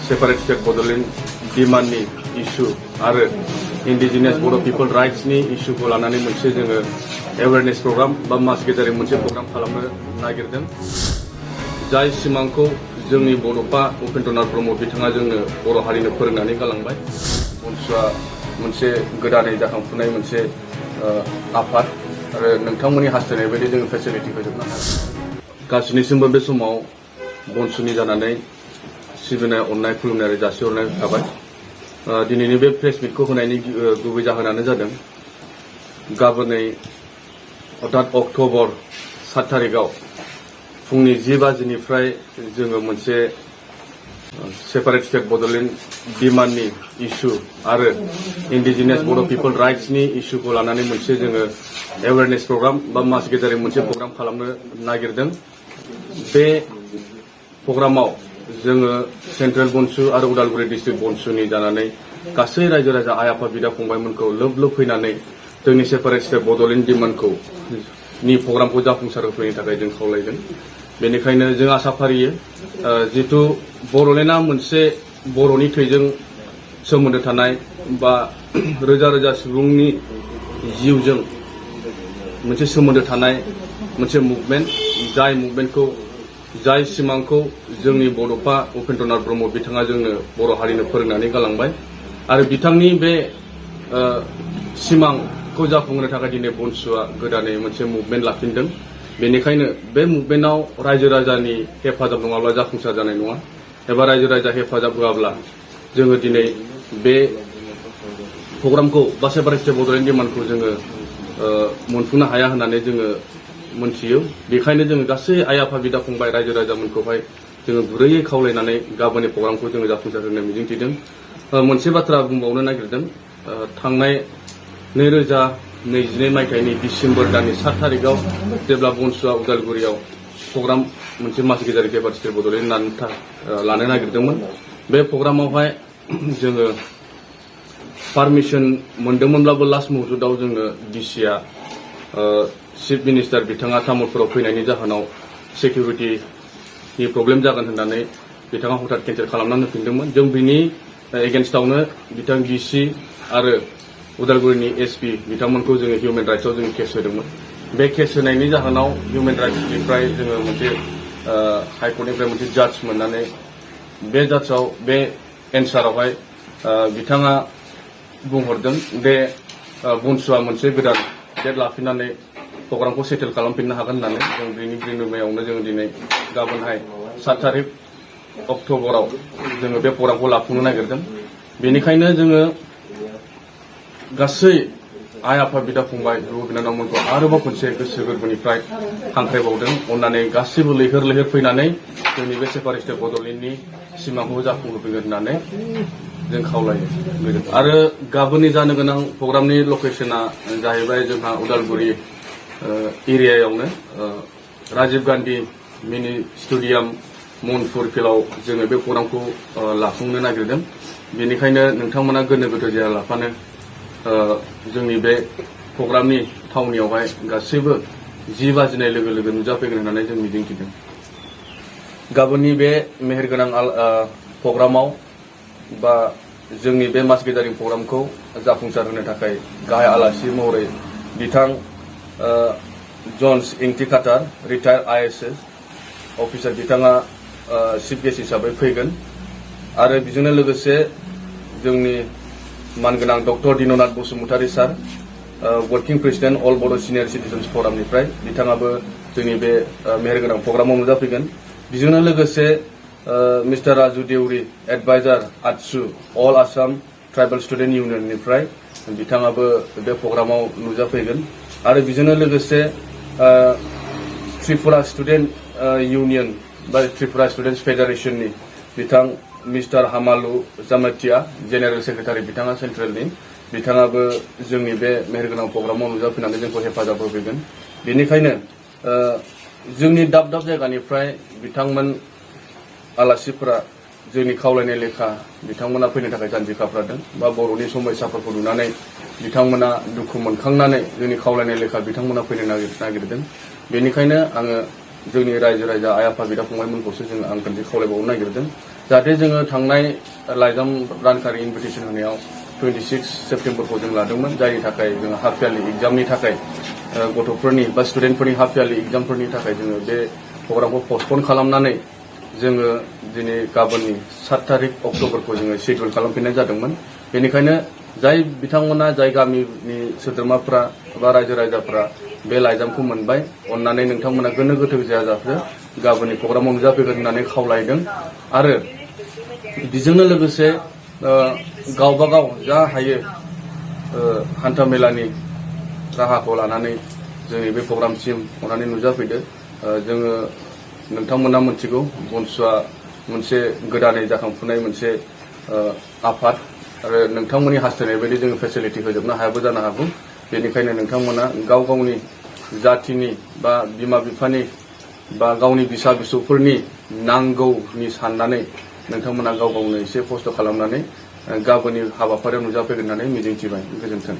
Separate state Bodoland डिमान्डनि issue आरो indigenous बर' पिपल राइट्सनि इस्युखौ लानानै मोनसे जोङो एवेयारनेस प्रग्राम बा मास गेदारिं मोनसे प्रग्राम खालामनो नागिरदों। जाय सिमांखौ जोंनि बड'फा उपेन्द्रनाथ ब्रह्म बिथाङा जोंनो बर' हारिनो फोरोंनानै गालांबाय। बनसुआ मोनसे गोदानै जाखांफुनाय मोनसे आफाद आरो नोंथांमोननि हास्थायनाय बायदि जोङो फेसिलिटि होजोबनो हागोन। गासैनिसिमबो बे समाव बनसुनि जानानै सिबिनाय अननाय खुलुमनाय जासिहरनाय थाबाय। दिनैनि बे प्रेस मिटखौ होनायनि गुबै जाहोनानो जादों गाबोनै अर्थात अक्ट'बर 7 तारिखआव फुंनि 10 बाजिनिफ्राय जोङो मोनसे सेपारेट स्टेट बड'लेण्ड डिमान्डनि इस्यु आरो इन्डिजिनियास बर' पिपल राइट्सनि इस्युखौ लानानै मोनसे जोङो एवेयारनेस प्रग्राम बा मास गेदारिं मोनसे प्रग्राम खालामनो नागिरदों। बे प्रग्रामाव जोङो सेन्ट्रेल बनसु आरो उदालगुरि डिस्ट्रिक्ट बनसुनि जानानै गासै रायजो राजा आइ आफा बिदा फंबायमोनखौ लोब लोब फैनानै जोंनि सेपारेट स्टेट बड'लेण्ड डिमान्डखौ नि प्रग्रामखौ जाफुंसार होफैनो थाखाय जों खावलायदों। बेनिखायनो जों आसा फारियो जिथु बड'लेण्डआ मोनसे बर'नि थैजों सोमोन्दो थानाय बा रोजा रोजा सुबुंनि जिउजों मोनसे सोमोन्दो थानाय मोनसे मुभमेन्ट, जाय मुभमेन्टखौ जाय सिमांखौ जोंनि बड'फा उपेन्द्रनाथ ब्रह्म बिथाङा जोंनो बर' हारिनो फोरोंनानै गालांबाय आरो बिथांनि बे सिमांखौ जाफुंहोनो थाखाय दिनै बनसुआ गोदानै मोनसे मुभमेन्ट लाफिनदों। बेनिखायनो बे मुभमेन्टआव रायजो राजानि हेफाजाब नङाब्ला जाफुंसार जानाय नङा एबा रायजो राजा हेफाजाब होआब्ला जोङो दिनै बे प्रग्रामखौ बा सेपारेट स्टेट बड'लेण्ड डिमान्डखौ जोङो मोनफुंनो हाया होननानै जोङो मोनथियो। बेखायनो जोङो गासै आइ आफा बिदा फंबाय रायजो राजामोनखौहाय जोङो गुरैयै खावलायनानै गाबोननि प्रग्रामखौ जोङो जाफुंसार होनो मिजिंथिदों। मोनसे बाथ्रा बुंबावनो नागिरदों। थांनाय 2022 मायथाइनि डिसेम्बर दाननि 7 तारिखआव जेब्ला बनसुआ उदालगुरियाव प्रग्राम मोनसे मास गेदारिं सेपारेट स्टेट बड'लेण्ड लानो नागिरदोंमोन। बे प्रग्रामावहाय जोङो पारमिसन मोनदोंमोनब्लाबो लास्ट मुहुर्तआव जोंनो डिसिआ चिफ मिनिस्टार बिथाङा तामुलपुराव फैनायनि जाहोनाव सिकिउरिटिनि प्रब्लेम जागोन होननानै बिथाङा हठात केन्सेल खालामनानै होफिनदोंमोन। जों बिनि एगेन्स्टआवनो बिथां डिसि आरो उदालगुरिनि एसपि बिथांमोनखौ जोङो हिउमेन राइट्सआव जों केस होदोंमोन। बे केस होनायनि जाहोनाव हिउमेन राइट्सनिफ्राय जोङो मोनसे हाइकर्टनिफ्राय मोनसे जाज मोननानै बे जाजआव बे एन्सारावहाय बिथाङा बुंहरदों दे बनसुआ मोनसे गोदान डेट लाफिननानै प्रग्रामखौ सेटेल खालामफिननो हागोन होननानै जों बेनि बिनिमयावनो जों दिनै गाबोनहाय 7 तारिख अक्ट'बराव जोङो बे प्रग्रामखौ लाफुंनो नागिरदों। बेनिखायनो जोङो गासै आइ आफा बिदा फंबाय बिब' बिनानावमोनखौ आरोबाव खनसे गोसो गोरबोनिफ्राय हांख्रायबावदों अननानै गासैबो लैहोर लैहोर फैनानै जोंनि बे सेपारेट स्टेट बड'लेण्डनि सिमांखौ जाफुंहोफैगोन होननानै जों खावलायो। आरो गाबोननि जानो गोनां प्रग्रामनि लकेसना जाहैबाय जोंहा उदालगुरि एरियायावनो राजीव गान्धी मिनि स्टेडियाम मनपुर फिल्डआव जोङो बे प्रग्रामखौ लाफुंनो नागिरदों। बेनिखायनो नोंथांमोना गोनो गोथो जायालाफानो जोंनि बे प्रग्रामनि थावनियावहाय गासैबो 10 बाजिनाय लोगो लोगो नुजाफैगोन होननानै जों मिजिंथिदों। गाबोननि बे मेहेरगोनां प्रग्रामाव बा जोंनि बे मास गेदारिं प्रग्रामखौ जाफुंसार होनो थाखाय गाहाय आलासि महरै बिथां जन्स इंथि काटार रिटायार्ड IAS अफिसार बिथाङा चिफ गेस्ट हिसाबै फैगोन आरो बेजोंनो लोगोसे जोंनि मानगोनां डक्टर दिननाथ बसुमतारी सार वर्किं प्रेसिडेन्ट अल बड' सिनियर सिटिजेन्स फरामनिफ्राय बिथाङाबो जोंनि बे मेहेरगोनां प्रग्रामाव नुजाफैगोन। बेजोंनो लोगोसे मिस्टार राजु देउरि एडभाइजार आटसु अल आसाम ट्राइबेल स्टुडेन्ट इउनियननिफ्राय बिथाङाबो बे प्रग्रामाव नुजाफैगोन आरो बेजोंनो लोगोसे त्रिपुरा स्टुडेन्ट इउनियन बा त्रिपुरा स्टुडेन्टस फेडारेशननि बिथां मिस्टार हामालु जामातिया जेनेरेल सेक्रेटारि बिथाङा सेन्ट्रेलनि बिथाङाबो जोंनि बे मेहेरगोनां प्रग्रामाव नुजाफैनानै जोंखौ हेफाजाब होफैगोन। बेनिखायनो जोंनि दाब दाब जायगानिफ्राय बिथांमोन आलासिफोरा जोंनि खावलायनाय लेखा बिथांमोना फैनो थाखाय जानजि खाफ्रादों बा बर'नि समस्याफोरखौ नुनानै बिथांमोना दुखु मोनखांनानै जोंनि खावलायनाय लेखा बिथांमोना फैनो नागिरदों। बेनिखायनो आङो जोंनि रायजो राजा आइ आफा बिदा फंबायमोनखौसो जों आं खनसे खावलायबावनो नागिरदों जाहाथे जोङो थांनाय लाइजाम रानखारि इनभिटेसन होनायाव 26 सेप्तेम्बरखौ जों लादोंमोन जायनि थाखाय जों हाफ यारलि एग्जामनि थाखाय गथ'फोरनि बा स्टुडेन्टफोरनि हाफ यारलि एग्जामफोरनि थाखाय जोङो बे प्रग्रामखौ पस्टपन खालामनानै जोङो दिनै गाबोननि 7 तारिख अक्ट'बरखौ जोङो शेड्युल खालामफिननाय जादोंमोन बेनिखायनो जाय बिथांमोना जाय गामिनि सोद्रोमाफ्रा बा रायजो राजाफ्रा बे लाइजामखौ मोनबाय अन्नानै नोंथांमोना गोनो गोथो जाजाफो गाबोननि प्रग्रामाव नुजाफैगोन होननानै खावलायदों आरो बेजोंनो लोगोसे गावबा गाव जा हायो हान्था मेलानि राहाखौ लानानै जोंनि बे प्रग्रामसिम अन्नानै नुजाफैदो जोङो नोंथांमोना मिथिगौ बनसुआ मोनसे गोदानै जाखांफुनाय मोनसे आफाद आरो नोंथांमोननि हास्थायनाय बायदि जोङो फेसिलिटि होजोबनो हायाबो जानो हागौ बेनिखायनो नोंथांमोना गाव गावनि जाथिनि बा बिमा बिफानि बा गावनि बिसा बिसौफोरनि नांगौनि साननानै नोंथांमोना गाव गावनो एसे खस्थ' खालामनानै गाबोननि हाबाफारियाव नुजाफैगोन होननानै मिजिंथिबाय गोजोन्थों।